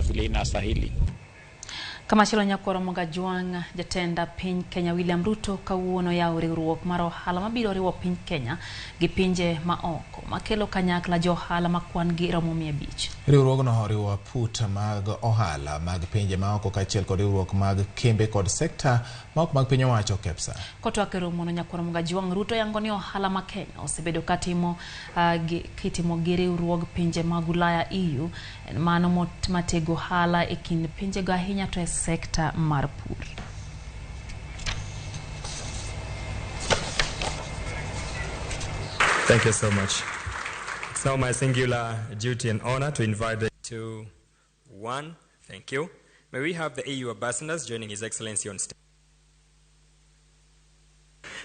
vile inastahili. Kamachielo nyakwaro Mogajwang' jatend piny Kenya William Ruto kawuono yawo riwruok mar ohala mabiro riwo piny Kenya gi pinje ma oko makelo kanyakla jo ohala ma kwan gi romo 500. Riwruogno oriwo aput mag ohala mag pinje ma oko kaachiel kod riwruok mag kembe kod sekta ma ok mag piny owacho KEPSA. Kotwak e romono nyakwaro Mogajwang' Ruto yango ni ohala ma Kenya osebedo katimo kitimo gi riwruog pinje mag Ulaya EU en mano matego ohala e kind pinjego ahinya to e sekta mar pur. Thank you so much. It's now my singular duty and honor to invite the 2, 1. Thank you. May we have the EU ambassadors joining His Excellency on stage.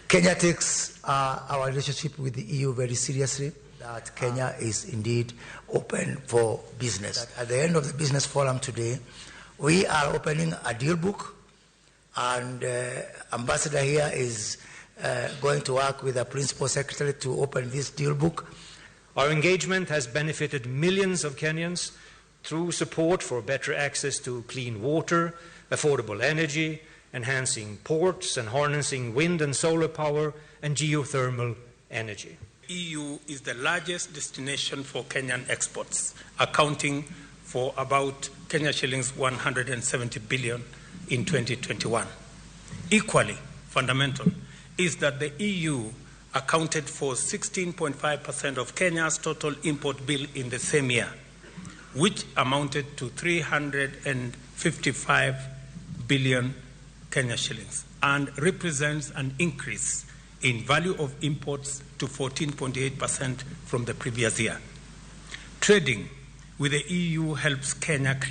Kenya takes our relationship with the EU very seriously. That Kenya is indeed open for business. At the end of the business forum today, we are opening a deal book, and Ambassador here is going to work with the Principal Secretary to open this deal book. Our engagement has benefited millions of Kenyans through support for better access to clean water, affordable energy, enhancing ports and harnessing wind and solar power and geothermal energy. EU is the largest destination for Kenyan exports, accounting for about Kenya shillings 170 billion in 2021. Equally fundamental is that the EU accounted for 16.5% of Kenya's total import bill in the same year, which amounted to 355 billion Kenya shillings and represents an increase in value of imports to 14.8% from the previous year. Trading with the EU helps Kenya